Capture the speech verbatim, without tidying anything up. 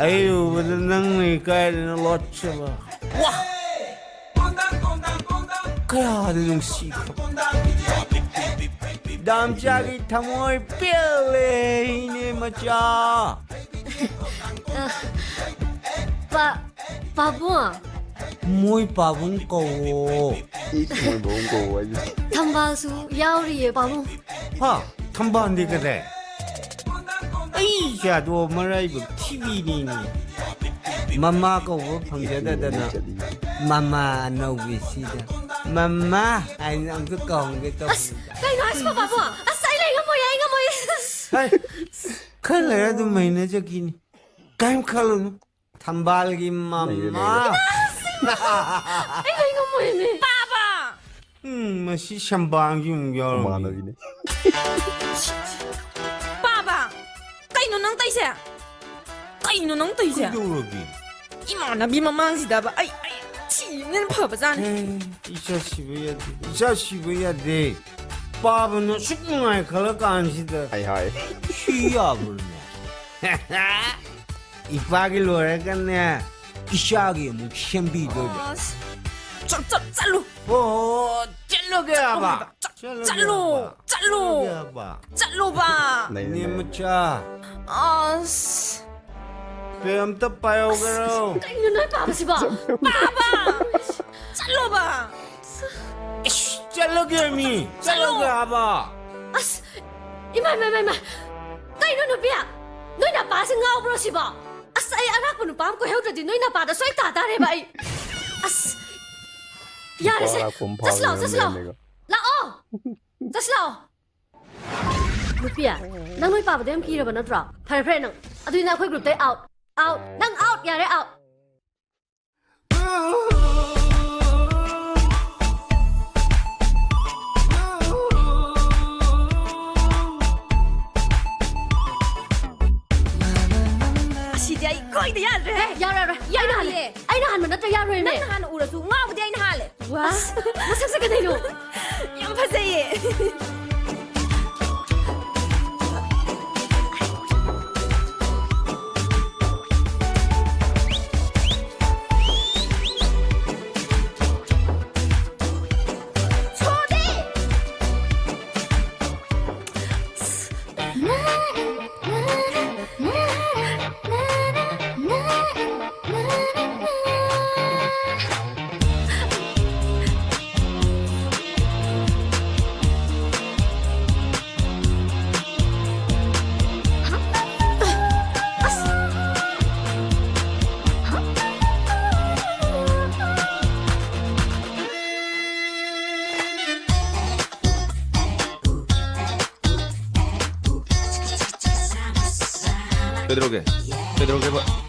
ꯑꯩ ꯎꯕꯗ ꯅꯪꯅ ꯏꯀꯥꯏꯗꯅ ꯂꯣꯠꯆꯕ꯫ ꯋꯥ! ꯀꯌꯥꯗ ꯅꯨꯡꯁꯤꯈ꯭ꯔꯕ꯫ ꯗꯥꯝꯆꯥꯒꯤ ꯊꯃꯣꯏ ꯄꯦꯜꯂꯦ, ꯏꯅꯦ ꯃꯆꯥ꯫ ꯄꯥ-, ꯄꯥꯕꯨꯡ꯫ ꯃꯣꯏ ꯄꯥꯕꯨꯡ ꯀꯧꯋꯣ꯫ ꯏꯁ, ꯃꯣꯏ ꯄꯥꯕꯨꯡ ꯀꯧꯋꯣ ꯍꯥꯏꯁꯦ꯫ ꯊꯝꯕꯥꯜꯁꯨ ꯌꯥꯎꯔꯤꯌꯦ, ꯄꯥꯕꯨꯡ꯫ ꯍꯥ? ꯊꯝꯕꯥꯜꯗꯤ ꯀꯗꯥꯏ? ꯑꯩ ꯏꯆꯥꯗꯣ ꯃꯔꯥꯏꯕꯛ ꯊꯤꯕꯤꯅꯤꯅꯦ꯫ ꯃꯃꯥ ꯀꯧꯕ ꯐꯪꯖꯗꯗꯅ ꯃꯃꯥ ꯑꯅꯧꯕꯤꯁꯤꯗ ꯃꯃꯥ ꯍꯥꯏꯅ ꯑꯝꯇ ꯀꯧꯍꯟꯒꯦ ꯇꯧꯕꯅꯤꯗ꯫ ꯑꯁ, ꯀꯩꯅꯣ ꯍꯥꯏꯁꯤꯕꯣ, ꯄꯥꯕꯨꯡ? ꯑꯁ, ꯑꯩ ꯂꯩ ꯉꯝꯃꯣꯏ, ꯑꯩ ꯉꯝꯃꯣꯏ꯫ ꯍꯩ, ꯈꯔ ꯂꯩꯔ ꯑꯗꯨꯝ ꯍꯩꯅꯖꯈꯤꯅꯤ꯫ ꯀꯩꯝ ꯈꯜꯂꯨꯅꯨ꯫ ꯊꯝꯕꯥꯜꯒꯤ ꯃꯃꯥ꯫ ꯂꯩꯔꯦ, ꯂꯩꯔꯦ꯫ ꯑꯩ ꯂꯩ ꯉꯝꯃꯣꯏꯃꯤ꯫ ꯄꯥꯕ! ꯎꯝ, ꯃꯁꯤ ꯁꯝꯕꯥꯡꯁꯤ ꯑꯃꯨꯛ ꯌꯥꯎꯔꯝꯃꯤ꯫ ꯃꯃꯥꯟꯅꯕꯤꯅꯦ꯫ ꯄꯥꯕ! ꯀꯩꯅꯣ ꯅꯪ ꯇꯧꯏꯁꯦ? ꯀꯩꯅꯣ ꯅꯪ ꯇꯧꯏꯁꯦ? ꯀꯩꯗꯧꯔꯒꯦ? ꯏꯃꯥꯟꯅꯕꯤ ꯃꯃꯥꯡꯁꯤꯗꯕ ꯑꯩ, ꯑꯩ ꯊꯤꯕꯅ ꯍꯦꯟꯅ ꯐꯕꯖꯥꯠꯅꯤ꯫ ꯑꯦ, ꯏꯆꯥ ꯁꯤꯕ ꯌꯥꯗꯦ, ꯏꯆꯥ ꯁꯤꯕ ꯌꯥꯗꯦ꯫ ꯄꯥꯕꯅ ꯑꯁꯨꯛ ꯅꯨꯡꯉꯥꯏ ꯈꯜꯂ ꯀꯥꯟꯁꯤꯗ ꯍꯥꯏ, ꯍꯥꯏ꯫ ꯁꯤ ꯌꯥꯕ꯭ꯔꯣꯅꯦ? ꯏꯄꯥꯒꯤ ꯂꯣꯏꯔꯒꯅꯦ, ꯏꯆꯥꯒꯤ ꯑꯃꯨꯛ ꯁꯦꯝꯕꯤꯗꯣꯏꯕ꯫ ꯑꯁ, ꯆꯠ-, ꯆꯠ-, ꯆꯠꯂꯨ꯫ ꯑꯣ, ꯆꯠꯂꯨꯒꯦ ꯍꯥꯏꯕ? ꯆꯠ-, ꯆꯠꯂꯨꯒꯦ ꯆꯠꯂꯨ, ꯍꯥꯏꯕ? ꯆꯠꯂꯨ꯫ ꯆꯠꯂꯨꯒꯦ ꯍꯥꯏꯕ? ꯆꯠꯂꯨꯕ꯫ ꯂꯩꯌꯦ, ꯏꯅꯦ ꯂꯩꯌꯦ꯫ ꯃꯆꯥ꯫ ꯑꯁ꯫ ꯄꯦ, ꯑꯝꯇ ꯄꯥꯏꯍꯧꯒꯦꯔꯣ? ꯑꯁ, ꯀꯩꯅꯣ ꯅꯣꯏ ꯄꯥꯕꯁꯤꯕꯣ? ꯄꯥꯕ! ꯆꯠꯂꯣꯕ! ꯏꯁ, ꯆꯠꯂꯒꯦ ꯃꯤ! ꯆꯠꯂꯣ! ꯆꯠꯂꯒꯦ ꯍꯥꯏꯕ! ꯑꯁ! ꯏꯃꯥ, ꯏꯃꯥ, ꯏꯃꯥ, ꯏꯃꯥ! ꯀꯩꯅꯣ ꯅꯨꯄꯤ? ꯅꯣꯏ ꯅꯄꯥꯁꯦ ꯉꯥꯎꯕ꯭ꯔꯣ ꯁꯤꯕꯣ? ꯑꯁ, ꯑꯩ ꯑꯔꯥꯛꯄ ꯅꯨꯄꯥ ꯑꯃ ꯀꯣꯏꯍꯧꯗ꯭ꯔꯗꯤ ꯅꯣꯏ ꯅꯄꯥꯗ ꯁꯣꯏ ꯇꯥ ꯇꯥꯔꯦꯕ ꯑꯩ! ꯑꯁ! ꯌꯥꯔꯦꯁꯦ! ꯅꯨꯄꯥ ꯑꯔꯥꯛꯄ ꯑꯃ ꯆꯠꯁꯤ ꯂꯥꯛꯑꯣ, ꯐꯥꯕ ꯆꯠꯁꯤ ꯂꯥꯛꯑꯣ! ꯂꯩꯔꯝꯃꯦꯒ꯫ ꯂꯥꯛꯑꯣ! ꯆꯠꯁꯤ ꯂꯥꯛꯑꯣ! ꯅꯨꯄꯤ, ꯅꯪ ꯅꯣꯏ ꯄꯥꯕꯗ ꯌꯥꯝ ꯀꯤꯔꯕ ꯅꯠꯇ꯭ꯔꯣ? ꯐꯔꯦ, ꯐꯔꯦ ꯅꯪ꯫ ꯑꯗꯨꯗꯤ ꯅꯪ ꯑꯩꯈꯣꯏ group ꯇꯩ out, out꯫ ꯅꯪ out, ꯌꯥꯔꯦ, out꯫ ꯑꯁꯤꯗꯤ ꯑꯩ ꯀꯣꯏꯗ ꯌꯥꯗ꯭ꯔꯦ꯫ ꯑꯦ, ꯌꯥꯔꯣꯏ, ꯌꯥꯔꯣꯏ꯫ ꯑꯩꯅ ꯍꯥꯜꯂꯦ꯫ ꯌꯥꯔꯣꯏꯌꯦ꯫ ꯑꯩꯅ ꯍꯥꯟꯕ ꯅꯠꯇ꯭ꯔ ꯌꯥꯔꯣꯏꯃꯦ꯫ ꯅꯪꯅ ꯍꯥꯟꯅ ꯎꯔꯁꯨ ꯉꯥꯎꯕꯗꯤ ꯑꯩꯅ ꯍꯥꯜꯂꯦ꯫ ꯋꯥ, ꯑꯁ, ꯃꯁꯛꯁꯦ ꯀꯩꯗꯩꯅꯣ? ꯌꯥꯝ ꯐꯖꯩꯌꯦ꯫ ꯀꯩꯗꯧꯔꯒꯦ? ꯀꯩꯗꯧꯔꯒꯦꯕ?